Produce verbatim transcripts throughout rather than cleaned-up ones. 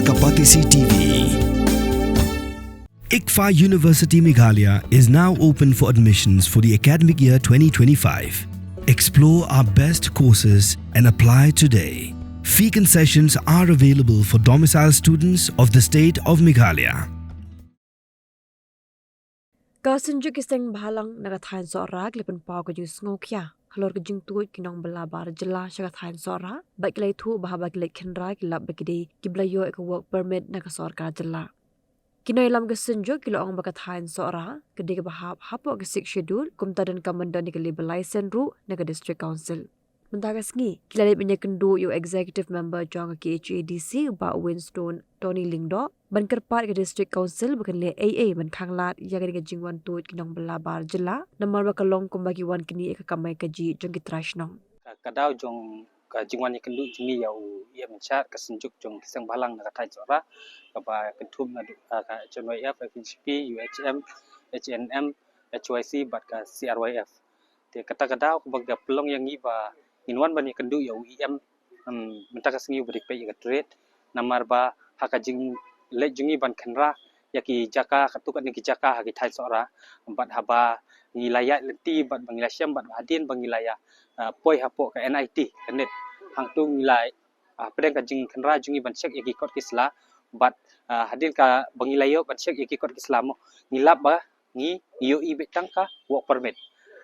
Kapatisi T V. ICFAI University Meghalaya is now open for admissions for the academic year twenty twenty-five. Explore our best courses and apply today. Fee concessions are available for domicile students of the state of Meghalaya. Ka Synjuk ki Seng Bhalang na ka thaiñ Sohra ki la pynpaw ka jingsngewkhia halor ka jingtuid ki nongbylla bar jylla sha ka thaiñ Sohra, bad ki la ïathuh ba haba ki leit khynra ki lap ba ki dei kiba la ïoh ïa ka work permit na ka sorkar jylla. Ki nongïalam ka Synjuk ki la ong ba ka thaiñ Sohra ka dei kaba hap hapoh ka Sixth Schedule, kumta donkam ban don ïa ka labour license ruh na ka District Council. Mynta ka sngi ki la leit ban ïakynduh ïa u Executive Member jong ka K H A D C, Bah Winstone Tony Lyngdoh, ban kyrpad ïa ka District Council ba kan leh ei ei ban khanglad ïa kane ka jingwan tuid ki nongbylla bar jylla, namar ba ka long kumba ki wan knieh ïa ka kamai kajih jong ki trai shnong. Ka, ka daw jong ka jingwan ïakynduh jong ngi ïa u E M in charge ka Synjuk jong ki Seng Bhalang na ka thaiñ Sohra, kaba kynthup naduh, ah, ka H N Y F, F N C P, U H M, H N M, H Y C bad ka C R Y F. Te kata ka daw kaba ka pynlong ïa ngi ba ngin wan ban ïakynduh ïa u E M, em, mynta ka sngi uba dei peit ïa ka trade, namar ba ha ka jingleit jong ngi ban khynra ïa ki jaka, katto katne ki jaka ha ki thaiñ Sohra, bad haba ngi la ïaid lynti bad ba ngi la shem bad ba hadien ba ngi la ïa, ah, poi hapoh ka N I T, ka NET, hangto ngi la, ah, pdeng ka jingkhynra jong ngi ban check ïa ki kot ki sla, bad, ah, hadien kaba ngi la ïoh ban check ïa ki kot ki sla mo, ngi lap ba ngi, ngi ïohi beit tang ka work permit.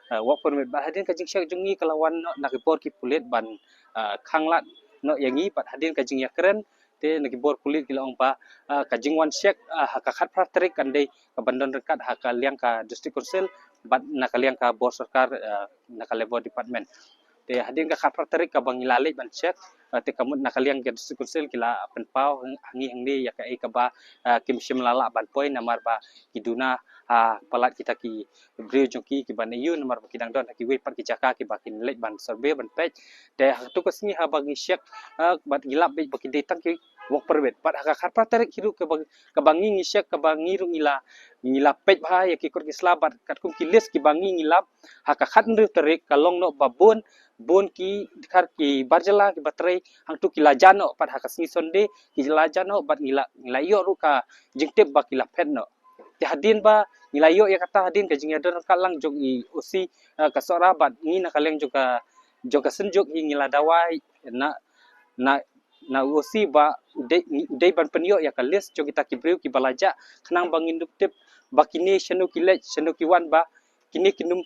Ah, work permit. Bad hadien ka jingcheck jong ngi ka la wan noh na ki bor ki pulit ban, ah, khanglad noh ïa ngi, bad hadien ka jingïakren te na ki bor pulit ki la ong ba, ah, ka jingwan check, ah, ha ka khatphra tarik kan dei kaban don ryngkat ha ka liang ka District Council bad na ka liang ka bor sorkar, ah, na ka Labour Department. Te hadien ka khatphra tarik kaba ngi la leit ban check, ah, te ka mut na ka liang ka District Council ki la pynpaw ha ngi hangne ïa kaei kaba, ah, kim shym la lah ban poi namar ba ki duna ha palat kita ki briew jong ki kiban ïoh, namar ba ki dang don ha kiwei pat ki jaka kiba kin leit ban survey ban peit. Te ha kato ka sngi haba ngi check, ah, bad ngi lap beit ba ki dei tang ki work permit. Bad ha ka khatphra tarik hi ruh kaba, kaba ngi ngi check, kaba ngi ruh ngi la, ngi la peit bha ïa ki kot ki sla bad katkum ki list kiba ngi ngi lap, ha ka khathynriew tarik ka long noh ba bun, bun ki dkhar ki bar jylla kiba trei hangto ki la jah noh, pat ha ka sngi Sunday ki la jah noh, bad ngi la, ngi la ïoh ruh ka jingtip ba ki la phet noh. Te hadien ba ngi la ïoh ïa kata, hadien ka jingïadon ryngkat lang jong i O C, eh, ka Sohra bad ngi na ka liang jong ka, jong ka Synjuk hi ngi la dawa na, na, na O C ba u dei, u dei ban pynïoh ïa ka list jong kita ki briew kiba la jah, khnang ba ngin dup tip ba kine shano ki leit, shano ki wan, ba kine kin ym,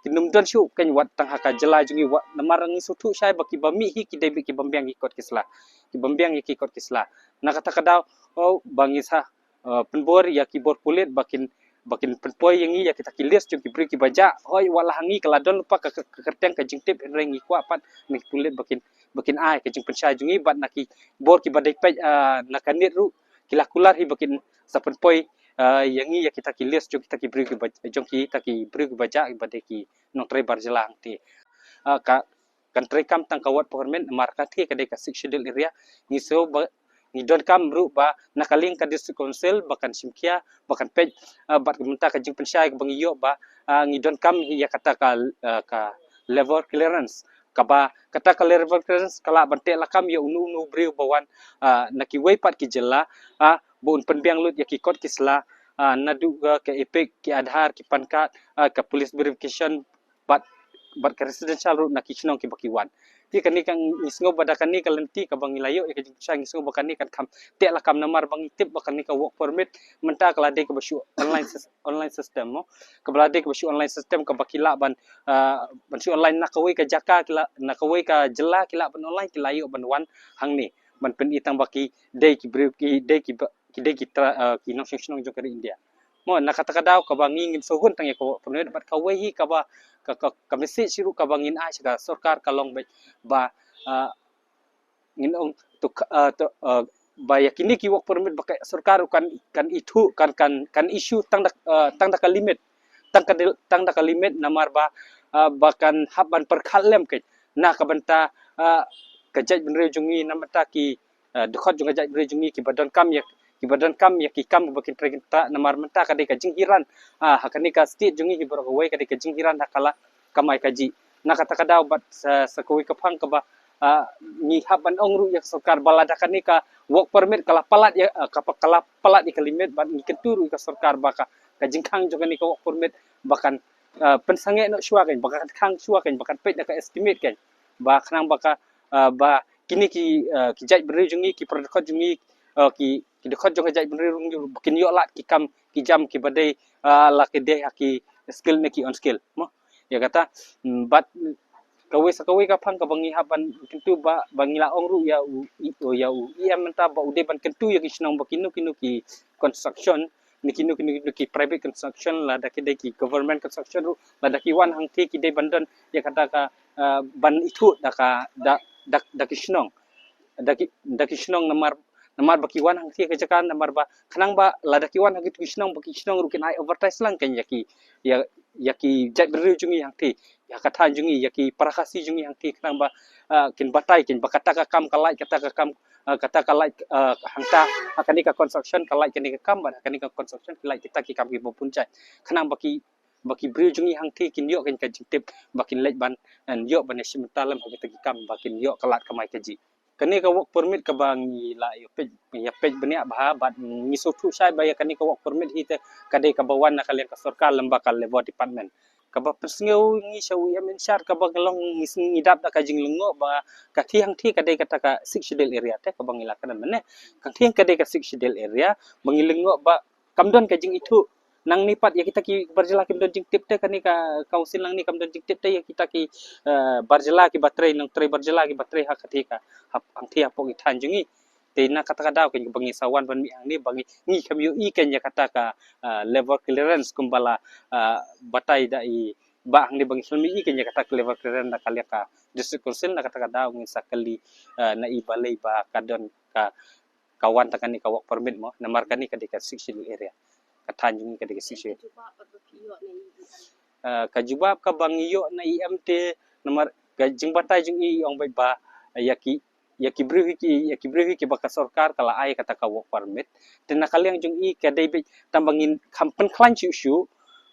kin ym don shuh kein wat tang ha ka jylla jong ngi wat, namar ngi sngewthuh shai ba kiba mih hi ki dei beit kiba biang ïa ki kot ki sla, kiba biang ïa ki kot ki sla. Na kata ka daw, oh, ba ngi sa, eh, pynbor ïa ki bor pulit ba kin, ba kin pynpoi ïa ngi ïa kita ki list jong ki briew kiba jah. Hooid, wat la ha ngi ka la don lypa ka, ka, ka kyrteng ka jingtip, hynrei ngi kwah pat na ki pulit ba kin, ba kin ai ka jingpynshai jong ngi bad na ki bor kiba dei peit, ah, na ka NET ruh ki la kular hi ba kin sa pynpoi, ah, ïa ngi ïa kita ki list jong kita ki briew kiba, jong kita ki briew kiba jah kiba dei ki nongtrei bar jylla hangtei. Ah, ka, kan treikam tang ka ward Pyrmit namar kata ka dei ka Sixth Schedule area. Ngi sngew ba ngi donkam ruh ba na ka liang ka District Council ba kan shim khia, ba kan peit, ah, bad mynta ka jingpynshai kaba ngi ïoh ba, ah, ngi donkam hi ïa kata ka, ah, ka level clearance, kaba kata ka level clearance ka lah ban teh lakam ïa uno uno u briew ba wan, ah, na kiwei pat ki jylla, ah, ba un pynbiang lut ïa ki kot ki sla, ah, naduh ka, ka EPIC, ki Aadhaar, ki PAN card, ah, ka police verification, bad, bad ka residential ruh na ki shnong kiba ki wan. Te kane ka ngi sngew ba da kane ka lynti kaba ngi la ïoh ïa ka jingpynshai, ngi sngew ba kane kan kham teh lakam namar ba ngi tip ba kane ka work permit mynta ka la dei kaba shu online sys-, online system mo. Kaba la dei kaba shu online system kaba ki lah ban, ah, ban shu online na kawei ka jaka ki lah, na kawei ka jylla ki lah ban online, ki la ïoh ban wan hangne ban pyni tang ba ki dei ki briew, ki dei kiba, ki dei ki tra-, ah, ki nongshong shnong jong ka ri India. Mo, na kata ka daw kaba ngi ngim sngewhun tang ïa ka work permit, bad kawei hi kaba ka, ka, ka message ruh kaba ngin ai sha ka sorkar ka long beit ba, ah, ngin ong to, ah, to, ah, ba ïa kine ki work permit ba ka sorkar ruh kan, kan ithuh, kan, kan, kan issue tang da, ah, tang da ka limit, tang ka dil-, tang da ka limit namar ba, ah, ba kan hap ban pyrkhat lem keiñ na ka bynta, ah, ka jaitbynriew jong ngi, na bynta ki, ah, dkhot jong ka jaitbynriew jong ngi kiba donkam ïa, kiba donkam ïa ki kam ba kin trei kynta, namar mynta ka dei ka jinghiran, ah, ha kane ka state jong ngi hi baroh kawei ka dei ka jinghiran ha ka la kamai kajih. Na kata ka daw bad sa, sa kawei ka phang kaba, Ah, ngi hap ban ong ruh ïa ka sorkar ba lada kane ka work permit ka la palat ïa, ah, ka pa-, ka la palat ïa ka limit, bad ngi kyntu ruh ïa ka sorkar ba ka, ka jingkhang jong kane ka work permit ba kan, ah, pynsangeh noh shuwa kan, ba kan khang shuwa kan, ba kan peit da ka estimate kan, ba khnang ba ka, ah, ba kine ki, ah, ki jaitbynriew jong ngi, ki para dkhot jong ngi, ah, ki, ki dkhot jong ka jaitbynriew jong ngi ba kin ïoh lad ki kam ki jam kiba dei, ah, la ki dei ha ki skilled ne ki unskilled mo. Ïa kata, mm, bad kawei sa kawei ka phang kaba ngi hap ban kyntu ba, ba ngi la ong ruh ïa u, i-, ïa u E M mynta ba u dei ban kyntu ïa ki shnong ba kino kino ki construction, ne kino kino ki private construction, lada ki dei ki government construction ruh, lada ki wan hangthie ki dei ban don ïa kata ka, ah, ban ithuh da ka, da, da, da ki shnong. Da ki, da ki shnong namar, namar ba ki wan hangthie ka jaka, namar ba khnang ba lada ki wan ha kito ki shnong, ba ki shnong ruh kin ai advertise lang kan ïa ki, ïa, ïa ki jaitbynriew jong ngi hangthie, ïa ka thaiñ jong ngi, ïa ki para Khasi jong ngi hangthie, khnang ba, ah, kin batai kan ba kata ka kam ka lait, kata ka kam, ah, kata ka lait, ah, hangta ha kane ka construction ka lait kane ka kam, bad ha kane ka construction ka lait kita ki kam kiba bun jait, khnang ba ki, ba ki briew jong ngi hangthie kin ïoh kan ka jingtip, ba kin leit ban, eh, ïoh ban ïashim bynta lem ha kita ki kam, ba kin ïoh ka lad kamai kajih. Kane ka work permit kaba ngi la ïa peit, ïa peit bniah bha, bad ngi sngewthuh shai ba ïa kane ka work permit hi te ka dei kaba wan na ka liang ka sorkar lem bad ka Labour Department. Kaba pynsngew ngi sha u E M in charge kaba ngi long ngi, ngi dap da ka jinglyngngoh ba ka thie hangthie ka dei kata ka Sixth Schedule area te kaba ngi la kren mynne. Ka thie ka dei ka Sixth Schedule area, ba ngi lyngngoh ba kam don ka jingithuh. Nangne pat ïa kita ki bar jylla kim don jingtip te, kane ka council nangne kam don jingtip te ïa kita ki, eh, bar jylla kiba trei, nongtrei bar jylla kiba trei ha kata ka, ha, hangthie hapoh ki thaiñ jong ngi. Te na kata ka daw kan ba ngi sa wan ban mih hangne ba ngi, ngi khlem ïohi kan ïa kata ka, eh, level clearance kumba la, eh, batai da i Bah hangne ba ngi khlem ïohi kan ïa kata ka level clearance na ka liang ka District Council, na kata ka daw ngin sa kylli, eh, na i balei ba ka don ka, ka wan tang kane ka work permit mo, namar kane ka dei ka Sixth Schedule area. Ka thaiñ jong ngi ka dei ka Sixth Schedule. Eh, ka jubab kaba ngi ïoh na E M te, namar ka jingbatai jong i ong beit ba, eh, ïa ki, ïa ki briew hi ki, ïa ki briew hi kiba ka sorkar ka la ai kata ka work permit. Te na ka liang jong i ka dei beit tang ba ngin kham pynkhlaiñ shuh shuh,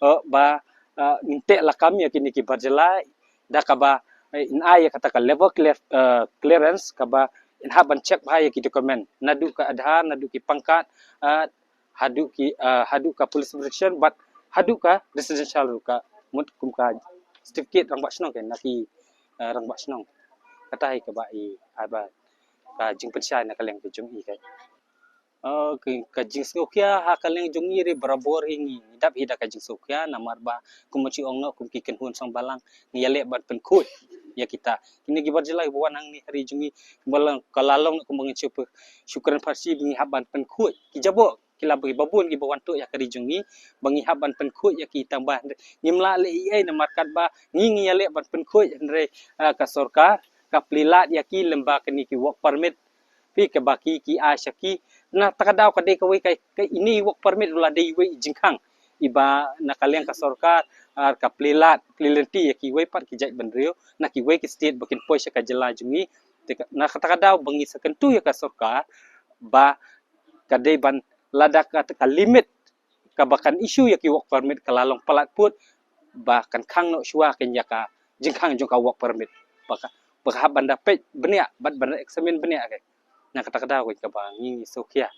eh, ba, eh, ngin teh lakam ïa kine ki bar jylla da kaba, eh, in ai ïa kata ka level clear, eh, clearance kaba in hap ban check bha ïa ki document, naduh ka Aadhaar, naduh ki pangkat, eh, haduh ki, eh, haduh ka police protection bad haduh ka residential ruh, ka mut kum ka certificate rangbah shnong kan na ki, eh, rangbah shnong. Kata hi kaba i, ai ba ka jingpynshai na ka liang ka jong i kan. Eh, ka, ka jingsngewkhia ha ka liang jong i re barabor hi ngi dap hi da ka jingsngewkhia namar ba kum ma chi ong noh kum ki kynhun song balang ngi ïaleh ban pynkhuid ïa kita. Kine ki bar jylla kiba wan hangne ha ri jong i balang ka la long kum ba ngi shu py-, shu kren Farsi ba ngi hap ban pynkhuid ki jaboh ki la ba bun kiba wan tuh ïa ka ri jong ngi, ba ngi hap ban pynkhuid ïa ki tang ba ngim lah leh ei ei namar katba ngi ngi ïaleh ban pynkhuid hynrei, ah, ka sorkar ka plie lad ïa ki lem bad kine ki work permit phi kaba ki ki ai sha ki. Na kata ka daw ka dei kawei ka, ka ine i work permit ruh la dei iwei i jingkhang iba na ka liang ka sorkar, ah, ka plie lad plie lynti ïa kiwei pat ki jaitbynriew na kiwei ki state ba kin poi sha ka jylla jong ngi. Te ka, na kata ka daw ba ngi sa kyntu ïa ka sorkar ba ka dei ban lada ka, ka limit kaba kan issue ïa ki work permit ka la long palat pud, ba kan khang noh shuwa kan ïa ka jingkhang jong ka work permit. Ba ka, ba ka hap ban da peit bniah bad ban da examine bniah ka. Na kata ka daw kaba ngi ngi sngewkhia.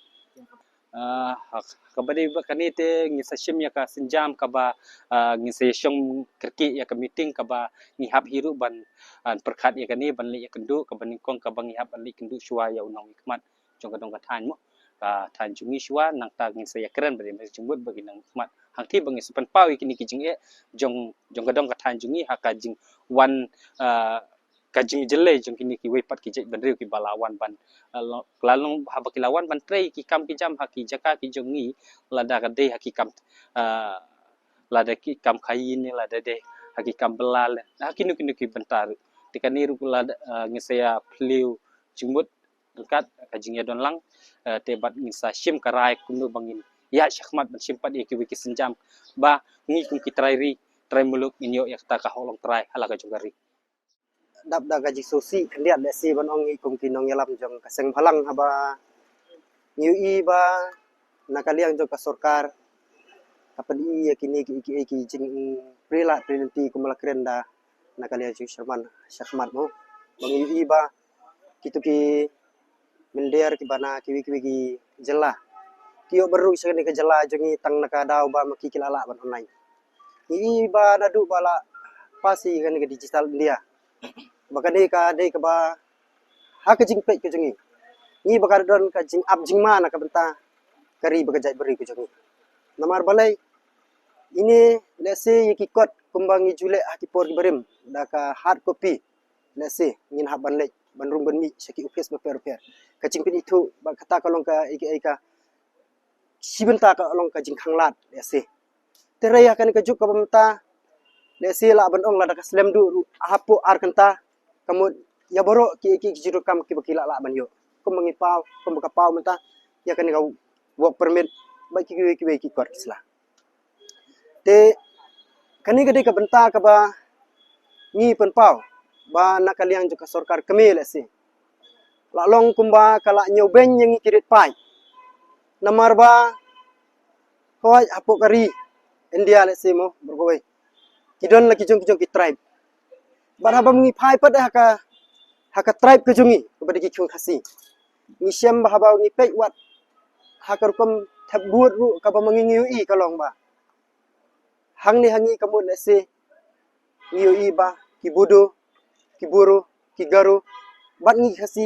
Ah, ha kaba dei ba kane te ngi sa shim ïa ka sienjam kaba, ah, ngi sa ïa shong kyrkieh ïa ka meeting kaba ngi hap hi ruh ban, ah, pyrkhat ïa kane ban leit ïa kynduh kaba nyngkong kaba ngi hap ban leit kynduh shuwa ïa u nongmihkhmat jong ka dong ka thaiñ mo. Ka thaiñ jong ngi shuwa nangta ngin sa ïa kren bad ïa jingmut bad ïa u nongmihkhmat. Hangthie ba ngin sa pynpaw ïa kine ki jingeh jong, jong ka dong ka thaiñ jong ngi ha ka jingwan, ah, ka jingjyllei jong kine kiwei pat ki jaitbynriew kiba la wan ban, ah, lo-, la long haba ki la wan ban trei ki kam ki jam ha ki jaka ki jong ngi, lada ka dei ha ki kam, ah, lada ki kam khaïi ne lada dei ha ki kam bylla ne ha kino kino ki bynta ruh. Te kane ruh lada, ah, ngin sa ïa plie jingmut ryngkat ka jingïadon lang, eh, te bad ngin sa shim ka rai kumno ba ngin ïaid shakhmat ban shim pat ïa kiwei ki sienjam ba ngi kum ki trai ri trai muluk ngin ïoh ïa kata ka hok longtrai ha la ka jong ka ri. Dap da ka jingsngewsih khyndiat lehse ban ong ngi kum ki nongïalam jong ka seng bhalang haba ngi ïohi ba na ka liang jong ka sorkar ka pyni ïa kine ki, ki, ki jingplie lad plie lynti kumba la kren da na ka liang jong shakhmat, shakhmat mo. Ba ngi ïohi ba Kito ki mynder kiba na kiwei kiwei ki jylla ki ïoh ban rung sha kane ka jylla jong ngi tang na ka daw ba ma ki ki la lah ban online. Ngi i ba naduh ba la pass ïa kane ka Digital India, ba kane ka dei kaba ha ka jingpeit ka jong ngi, ngi ba ka don ka jingap jingma na ka bynta ka ri bad ka jaitbynriew ka jong ngi. Namar balei? Ine, lehse ïa ki kot kumba ngi ju leh ha ki por kiba rim da ka hard copy, lehse ngin hap ban leit ban rung ban mih sha ki ophis bapher bapher. Ka jingpynithuh bad kata ka long ka, ïa ka, ïa ka shi bynta ka long ka jingkhanglad, lehse. Te hynrei ha kane ka juk kaba mynta, lehse lah ban ong lada ka slem duh ruh hapoh ar kynta, ka mut ïa baroh ki, ki, ki jingdonkam kiba ki lah lah ban ïoh, kumba ngi paw, kumba ka paw mynta ïa kane ka work permit bad kiwei kiwei ki kot ki sla. Te kane ka dei ka bynta kaba ngi pynpaw ba na ka liang jong ka sorkar kmie, lehse la long kumba ka la ñiewbeiñ ïa ngi ki rit paid. Namar ba kawei hapoh ka ri India, lehse mo, bor kawei ki don la ki jong ki jong ki tribe. Bad haba ngi phai pat ha ka, ha ka tribe ka jong ngi kaba dei ki khun Khasi, ngi shem ba haba ngi peit wat ha ka rukom thep vote ruh kaba ma ngi ngi ïohi ka long ba hangne ha ngi ka mut lehse ngi ïohi ba ki Bodo, ki Boro, ki Garo bad ngi ki Khasi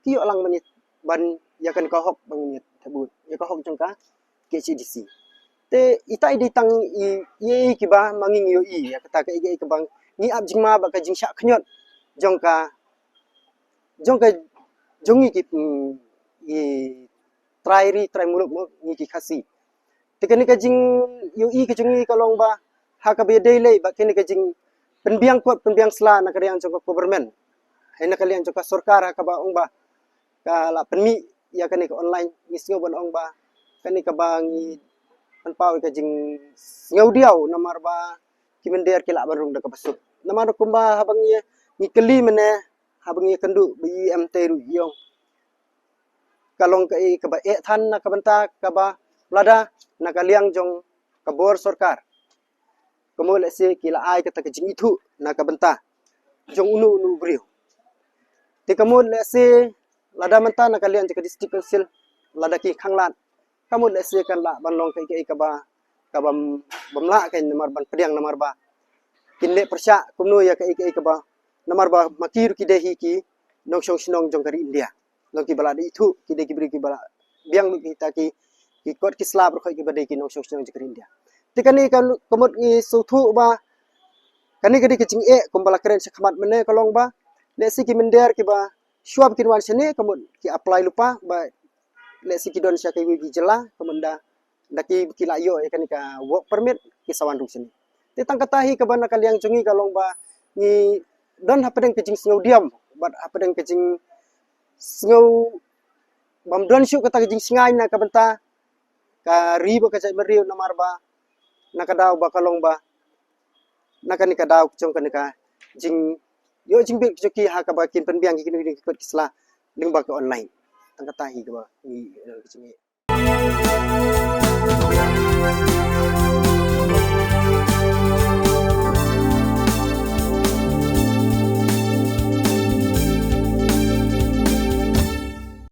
ki ïoh lang ban ïa, ban ïa kane ka hok ba ngin ïa thep vote, ïa ka hok jong ka K H A D C. Te ita i dei tang i, i, i kiba ma ngi ngi ïohi ïa kata ka, i, i kiba ngi ap jingma bad ka jingshah khñiot jong ka, jong ka, jong ngi ki, mm, i trai ri trai muluk mo, ngi ki Khasi. Te kane ka jingïohi ka jong ngi ka long ba ha kaba ïadei lei bad kane ka jingpynbiang kot pynbiang sla na ka liang jong ka government, ha na ka liang jong ka sorkar, ha kaba ong ba ka la pynmih ïa kane ka online, ngi sngew ban ong ba kane kaba ngi pynpaw ïa ka jingsngewdiaw namar ba ki mynder ki lah ban rung da kaba suk. Namar kumba haba ngi, ngi kylli mynne, haba ngi ïakynduh ba i em te ruh i ong ka long ka, eh, kaba eh than na ka bynta kaba lada na ka liang jong ka bor sorkar, ka mut lehse ki la ai kata ka jingithuh na ka bynta jong uno uno u briew. Te ka mut lehse lada mynta na ka liang jong ka District Council, lada ki khanglad, ka mut lehse kan lah ban long ka, ka, kaba, kaba bym lah kan namar ban pdiang namar ba kin leh pyrshah kumno ïa ka, ka, kaba, namar ba ma ki ruh ki dei hi ki nongshong shnong jong ka ri India. Long kiba la dei ithuh, ki dei ki briew kiba la biang lut kita ki, ki kot ki sla baroh kiba dei ki nongshong shnong jong ka ri India. Te kane ka, ka mut ngi sngewthuh ba kane ka dei ka jingeh kumba la kren shakhmat mynne ka long ba lehse ki mynder kiba shuwa ba kin wan shane ka mut ki apply lypa ba lehse ki don sha kiwei ki jylla, ka mut da, da ki, ki la ïoh ïa kane ka work permit ki sa wan rung shane. Te tang kata hi kaba na ka liang jong ngi ka long ba ngi don hapdeng ka jingsngewdiam bad hapdeng ka jingsngew bym don shuh kata ka jingshngaiñ na ka bynta ka ri bad ka jaitbynriew namar ba na ka daw ba ka long ba na kane ka daw jong kane ka jingïoh jingbit jong ki ha kaba kin pynbiang ïa kine ki kot ki sla lyngba ka online. Tang kata hi kaba ngi, eh, ka jingeh.